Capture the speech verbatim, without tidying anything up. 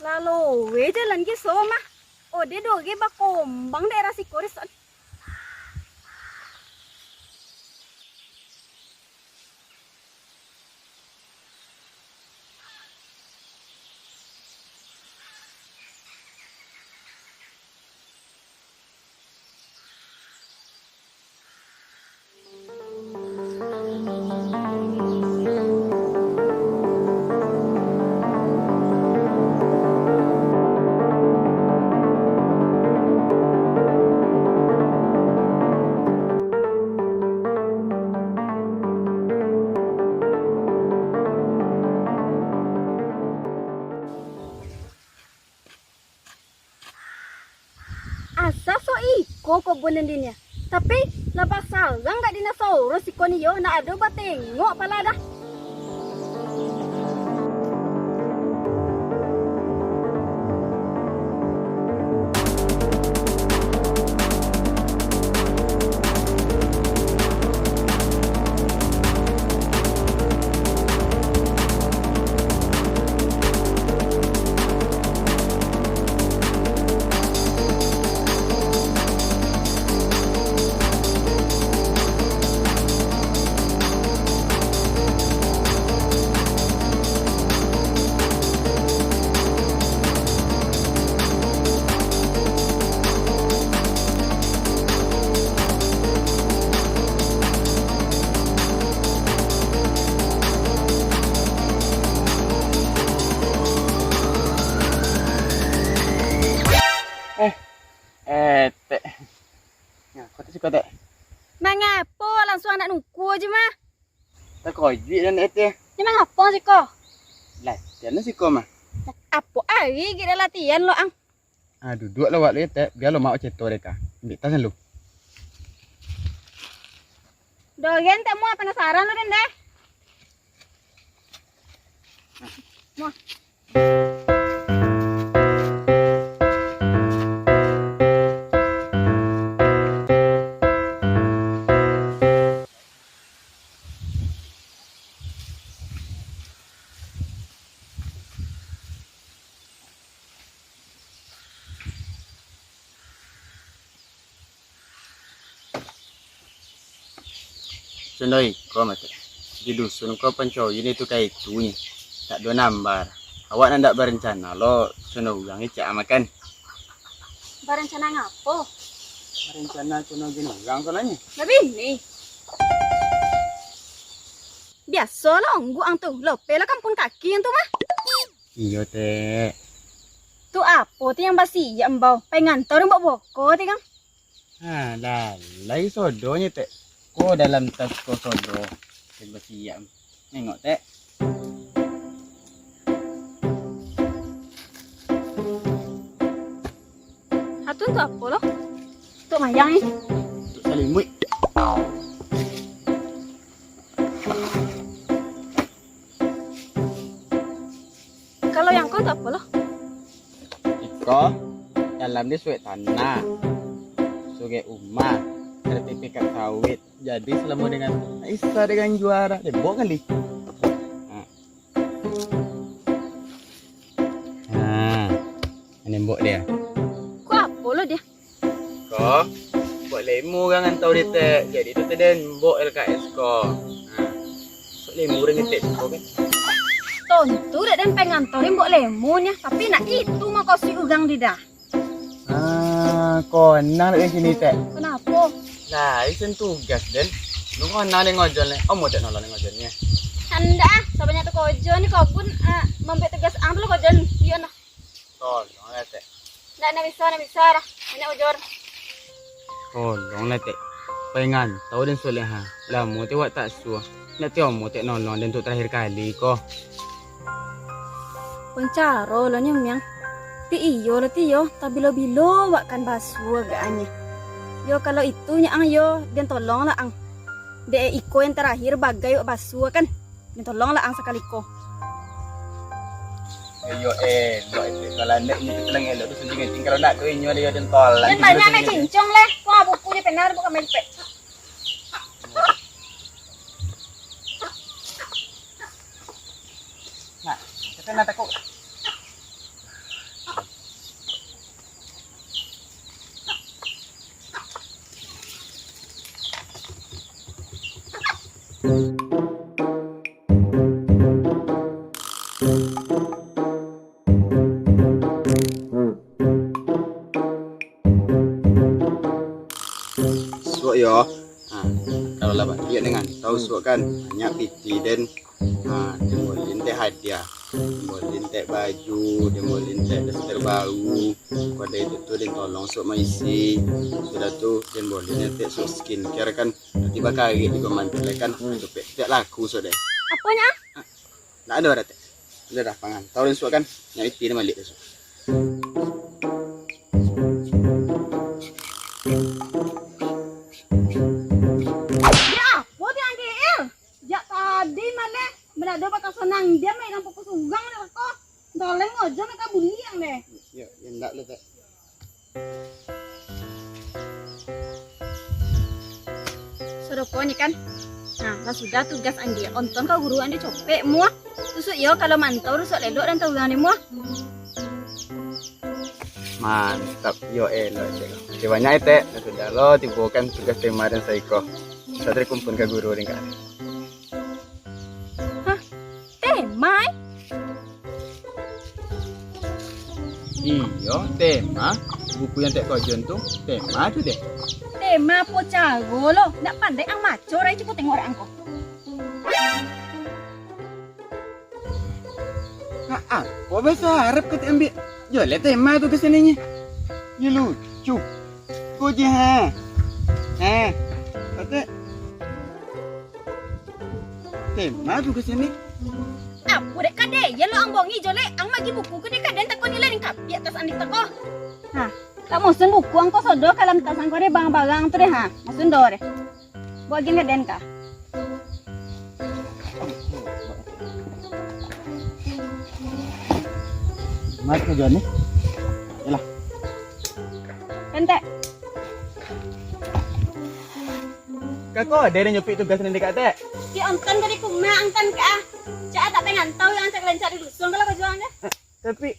Laloe jalan ge so mah. Ode doh ge bakombang daerah siko resok. Asa so iko kobun nan diniah. Tapi, lah basarang gak dinosaurus iko ni yo, nak ado batengok pala dah. Eh, eh, Tek. Nah, kau tu siko, Tek. Mangapo langsuang nak nungku aja mah? Takojuik dan Tek. Ni mangapo siko? Latihan lah siko mah. Apo ari gek dah latihan lo ang? Ah, duduak lah awak lu, Tek. Bia lo mak ceto deka. Ambiak tas lu. Dogen Tek, muah panasaran lo den deh. Muah. Contoh iko mah, Tek. Di dusun ko pancoyin itu ka itu nyo. Tak do nambar. Awak nan dak barencana lo, contoh urang icak makan. Barencana ngapo? Barencana contoh gin urang ko lah nyo. Babini. Biaso lo ongguk ang tu. Lope lah kampun kaki ang tu mah. Iyo, Tek. Tu apo tu yang basiak ambau? Pai ngantau dek mbok boko ti, Kang? Ha, lalai sodonyo, Tek. Ko dalam tas ko sodo. Tek basiak. Nengok, Tek. Atun tu apo lo? Tu mayang ni. Tu salimuik. Kalau yang ko tu apo lo? Iko, dalam ni suwek tanah, suwek umah, sertifikat sawit. Jadi, salamo dengan Aisyah dengan juara, dek bok kali. Ha. Ha. Ini bok dia. Ko apo lo dia? Ko, bok lemu urang antau di Tek. Jadi tu tadi den bok L K S ko. Ha. Bok lemu urang di Tek ko kan. Tontu dek den pai ngantau den bok lemu nyo, tapi nak itu mah ko si urang di dah. Ah, konang dek den kini, Tek. Kenapo? Lah, isen tugas den. Lu konang den ngojol ni. Omo Tek nolong den ngojol ni. Handak ah, sabanyak tu kojo ni kobun, ah, mambuek tugas ang tu lo kojo ni. Iyo nah. Tolong lah, Tek. Ndak, ndak bisa, ndak bisa lah. Banyak ujur. Tolong lah, Tek. Pai ngantau den Soleha. Lamo Tek wak tak suah. Ndak ti omo Tek nolong den untuk terakhir kali ko. Pancaro lo nyo, Miang. Ti iyo lah ti iyo, tabilo-bilo wak kan basuo agaknyo. Yo, kalau itu nyo ang yo, den tolong lah ang. Dek iko yang terakhir bagai wak basuo kan. Mintolong lah ang sakali ko. Iyo, elok itu. Kalau ndak inyo tu tulang elok tu, sunting-sunting. Kalau ndak tu, inyo dia dan tolak. Jan banyak mek cincong leh. Wah, buku je pena, bukan main pek. Nah, kita nak takut. Suok kan, banyak pitih den. Ha, den boliin teh hadiah. Den boliin teh baju, den boliin teh daster baru. Kalau ado itu tu den tolong suok maisi. Sudah tu den boliin teh suok skincare kan. Nanti bakarik juo mantu lai kan. Dopek teh laku suok deh. Aponyo? Ndak ado dah teh. Udah dah pangan. Tau den suok kan? Nyak pitih den baliak suok. Ya, apo tu yang G L? Jak tadi maleh, balado bakal sanang diam, eh, nampak surang dek ko. Doleng aja nak buliang deh. Ya, ya ndak lah, Tek. Sodoko ni kan. Nah, lah sudah tugas Andi. Onton ka guru Andi copek mua. Rusuak iyo kalau mantau rusuak lelok dan tau urang ni mua. Mantap, yo elok, Tek. Oke, banyak, Tek. Lah sudah lo, tibokan tugas tema den saiko. Bisa terkumpul ka guru den ka. Hah? Tema, eh? Iyo, tema. Buku yang Tek kojoan tu, tema tu deh. Tema apo caro lo? Ndak pandai ang maco, rai cubo tengok dek ang ko. Ha, apo baso Arab ka Tek ambiak? Yo lah tema tu ka sininyo. Yo lucu. Ko je ha. Ha. Tek. Tema tu ka sininyo. Apo dek kadai? Yo lo ang bongi jo lek. Ang magi buku ka dek kadai tako nilai ning kapiak tas andik tako. Ha. Tak musun buku ang ko sodo kalam tas ang ko deh, barang-barang tu deh ha. Musun do deh. Buek agiah ka den ka. Mat ko Joni. Yalah. Kan, Tek. Kako, den nyupik tugas nan dek Tek. Di onton dari kuma ang tan ka. Cak tak pengantau yang cak lencak di dusun kalau bajuang deh. Tapi